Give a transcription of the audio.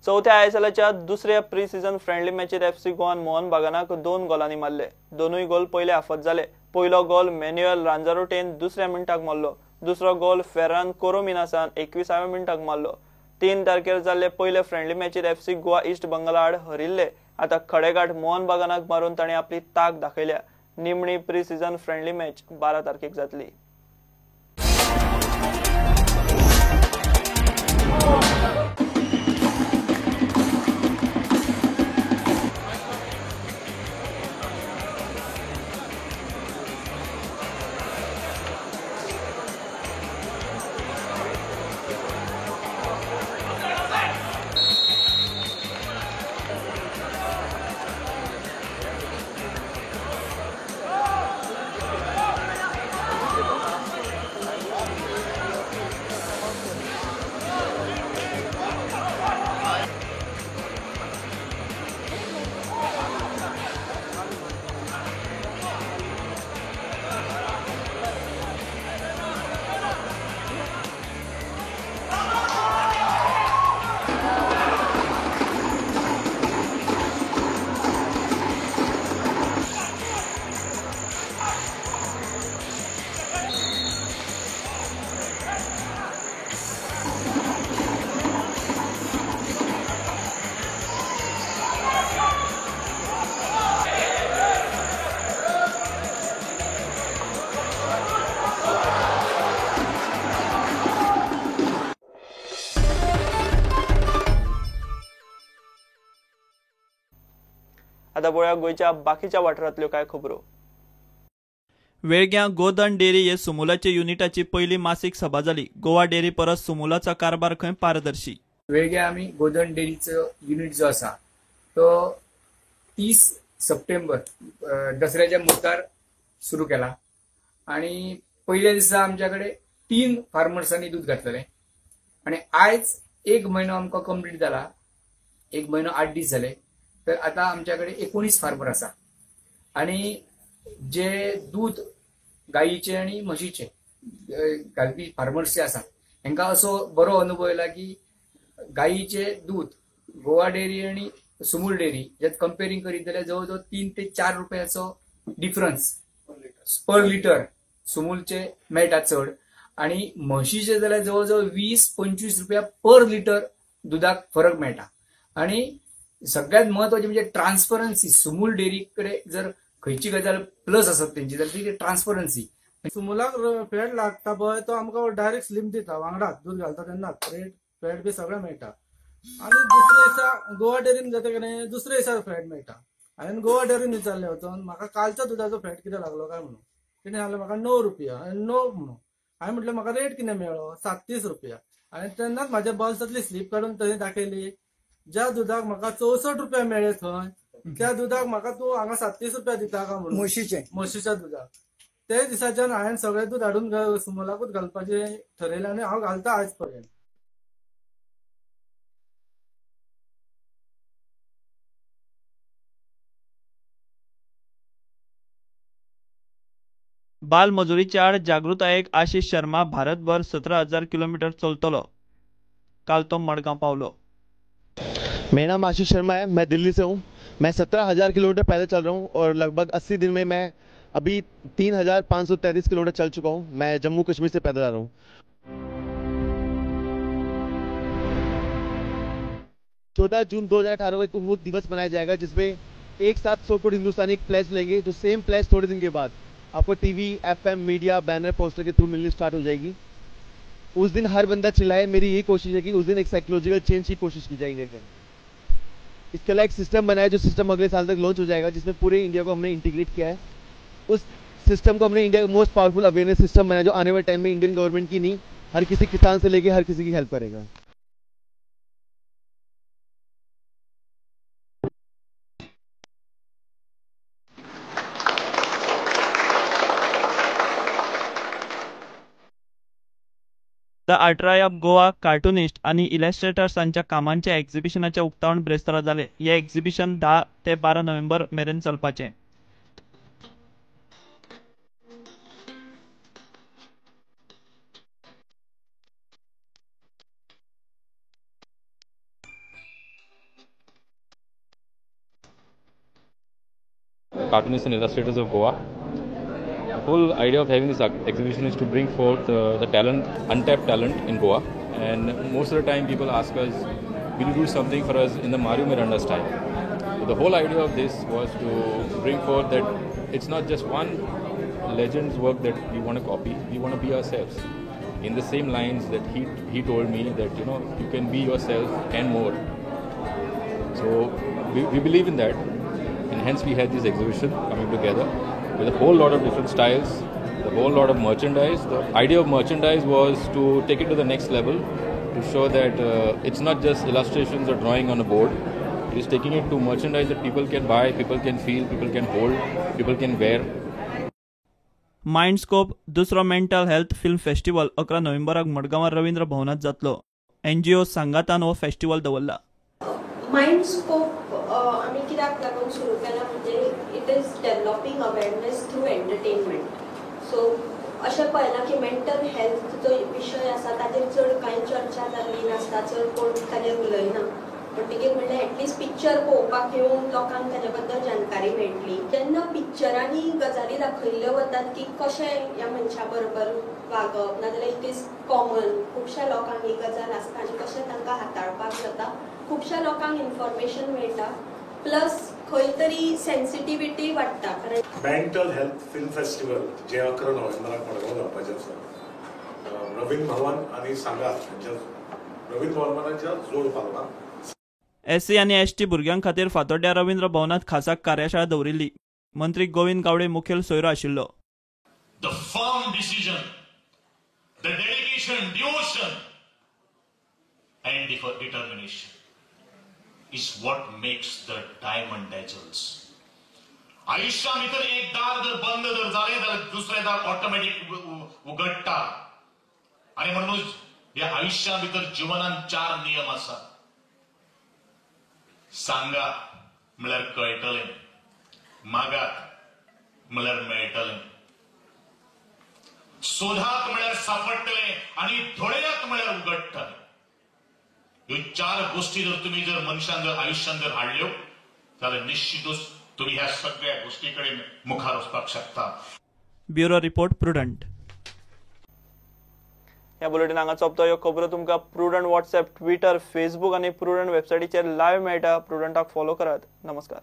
चवथ्या आयएसएलाच्या दुसऱ्या pre season friendly मॅचीत FC गोवान मोहन बागानाक 2 गोलांनी मारले. दोनूय गोल पयले हाफत जाले. पयलो गोल मॅन्युएल रांजारोटेन दुसऱ्या मिनटाक मारलो. दुसरो गोल फेरान कोरोमिनासान 21व्या मिनटाक मारलो. 3 तारखेर जाल्ले पयले फ्रेंडली मॅचीत एफसी गोवा इस्ट बंगाला आड हरिल्ले. आता खडेगाठ मोहन बागानाक मारून ताणें आपली ताक दाखयल्या. निमणी प्री सीझन फ्रेंडली मॅच 12 तारखेक जातली. आता पळोवया गोंयच्या बाकीच्या वाठारांतल्यो कांय खबरो. वेळग्यां गोधन डेअरी हे सुमुलाचे युनिटाची पयली मासीक सभा जाली. गोवा डेअरी परस सुमुलाचा कारभार खंय पारदर्शी. वेळग्यां आमी गोधन डेअरीचो युनिट जो आसा तो 30 सप्टेंबर दसऱ्याच्या मुखार सुरू केला आणि पयल्या दिसा आमच्या कडेन 3 फार्मर्सांनी दूध घातलेलें आणि आयज 1 म्हयनो आमकां कंप्लीट जाला. 1 म्हयनो 8 दीस जाले. तर आता आमच्याकडे 19 फार्मर आसा आणि जे दूध गायीचे आणि म्हशीचे घालपी फार्मर्स जे आसा हेंका असो बरो अनुभव येयला की गायीचे दूध गोवा डेअरी आणि सुमूल डेअरी ज्यात कंपेरिंग करीत जाल्यार जवळ जवळ 3 ते 4 रुपयाचो डिफरन्स पर लिटर सुमूलचे मेळटा चड आणि म्हशीचे जाल्यार जवळ जवळ 20-25 रुपया पर लिटर दुधाक फरक मेळटा. आणि सगळ्यात महत्वाचे म्हणजे ट्रान्सपरन्सी. सुमूल डेअरी कडे जर खंयची गजाल प्लस आसत तेंची जाल्यार ती ट्रान्सपरन्सी. सुमुलाक फॅट लागता पळय तो आमकां डायरेक्ट स्लीम दिता, वांगडाच दूध घालता तेन्नाच रेट फॅट बी सगळें मेळटा. आनी दुसरे दिसा गोवा डेअरीन जाता कितें दुसरे दिसा फॅट मेळटा. हांवें गोवा डेअरीन विचारलें वचून म्हाका कालच्या दुधाचो फॅट कितें लागलो काय म्हणून, तिणें सांगलें म्हाका 9 रुपया आनी 9 म्हणून. हांवें म्हटलें म्हाका रेट कितें मेळ्ळो 37 रुपया. आनी तेन्नाच म्हाज्या बॉल्सांतली स्लीप काडून थंय दाखयली. ज्या दुधाक म्हाका 64 रुपया मेळ्ळे थंय त्या दुधाक म्हाका तूं हांगा 37 रुपया दिता का म्हणून म्हशीच्या दुधाक. ते दिसाच्यान हांवें सगळें दूध हाडून सुमुलाकूच घालपाचें ठरयलें आनी हांव घालता आयज पर्यंत. बाल मजुरीच्या आड जागृतायेक आशिष शर्मा भारतभर 17,000 किलोमीटर चलतलो. काल तो मडगांव पावलो. मेरा नाम आशीष शर्मा है, मैं दिल्ली से हूँ. मैं 17,000 किलोमीटर पैदल चल रहा हूँ और लगभग 80 दिन में मैं अभी 3,533 किलोमीटर चल चुका हूँ. मैं जम्मू कश्मीर से पैदल आ रहा हूँ. 14 जून 2018 को एक वो दिवस मनाया जाएगा जिसमें एक साथ 100 करोड़ हिंदुस्तानी एक प्लेज लेंगे, जो सेम प्लेज थोड़े दिन के बाद आपको TV, FM, media, banner, poster K through मिलनी स्टार्ट हो जाएगी. उस दिन हर बंदा चिल्लाए, मेरी यही कोशिश है कि उस दिन एक साइकोलॉजिकल चेंज की कोशिश की जाएगी. इसके अलावा एक सिस्टम बनाया जो सिस्टम अगले साल तक लॉन्च हो जाएगा, जिसमें पूरे इंडिया को हमने इंटीग्रेट किया है. उस सिस्टम को हमने इंडिया का मोस्ट पावरफुल अवेयरनेस सिस्टम बनाया, जो आने वाले टाइम में इंडियन गवर्नमेंट की नहीं, हर किसी किसान से लेके हर किसी की हेल्प करेगा. The art try of Goa cartoonist आनी इलस्ट्रेटर्सांच्या कामांच्या एक्झिबिशनाचें उक्तावण ब्रेस्तारा जालें. हें एक्झिबिशन 10 ते 12 नोव्हेंबर मेरेन चलपाचें. Cartoonists and Illustrators of Goa. The whole idea of having this exhibition is to bring forth the talent, untapped talent in Goa. And most of the time people ask us, will you do something for us in the Mario Miranda style? So the whole idea of this was to bring forth that it's not just one legend's work that we want to copy, we want to be ourselves. In the same lines that he told me that, you know, you can be yourself and more. So we believe in that, and hence we had this exhibition coming together with a whole lot of different styles, a whole lot of merchandise. The idea of merchandise was to take it to the next level, to show that it's not just illustrations or drawing on a board. It is taking it to merchandise that people can buy, people can feel, people can hold, people can wear. Mindscope दुसरो mental health film festival 11 नोव्हेंबराक मडगांवां रवींद्र भवनांत जातलो. NGO सांगातान हो festival दवरला. मायंडस्कोप आमी कित्याक लागून सुरू केला म्हणजे it is developing awareness through entertainment. So अशें पळयलां की मेंटल हेल्थ जो विशय आसा ताजेर चड कांय चर्चा जाल्ली नासता, चड कोण ताजेर उलयना. म्हणटकीर म्हणल्यार एटलिस्ट पिक्चर पळोवपाक येवन लोकांक ताजे बद्दल जानकारी मेळटली. जेन्ना पिक्चरांनी गजाली दाखयल्ल्यो वतात की कशें ह्या मनशा बरोबर वागप, नाजाल्यार it is common खुबश्या लोकांक ही गजाल आसता आनी कशें तांकां हाताळपाक जाता, खुबश्या लोकांक इन्फॉर्मेशन मेळटा, प्लस खंय तरी सेन्सिटिविटी वाडटा. कारण मेंटल हेल्थ फिल्म फेस्टिवल जे 11 नोव्हेंबराक मडगांव जावपाचें आसा, रवींद्र भवन आनी सांगात हांच्या रवींद्र भवनाच्या जोड पालवान एससी आनी एसटी भुरग्यां खातीर फातोड्ड्या रवींद्र भवनांत खासा कार्यशाळा दवरिल्ली. मंत्री गोविंद गावडे मुखेल सोयरो आशिल्लो. The firm decision, the dedication, devotion and determination is what makes the diamond dazzles. आयुष्या भितर एक दार जर बंद जर जालें जाल्यार दुसरें दार ऑटोमॅटीक उगडटा. आनी म्हणूनच ह्या आयुष्या भितर जिवनान 4 नियम आसात. सांगा म्हळ्यार कळटलें, मागात म्हळ्यार मेळटलें, सोधात म्हळ्यार सापडटलें आनी धोळयात म्हळ्यार उगडटलें. ह्यो 4 गोष्टी जर तुम्ही जर मनशान जर आयुष्यान जर हाडल्यो जाल्यार निश्चितूच तुम्ही ह्या सगळ्या गोष्टी कडेन मुखार वचपाक शकता. Bureau report, Prudent. ह्या बुलेटीन हांगा सोंपता. ह्यो खबरो तुमकां प्रुडंट वॉट्सएप, ट्विटर, फेसबूक आनी प्रुडंट वेबसायटीचेर लायव्ह मेळटा. प्रुडंटाक फॉलो करात. नमस्कार.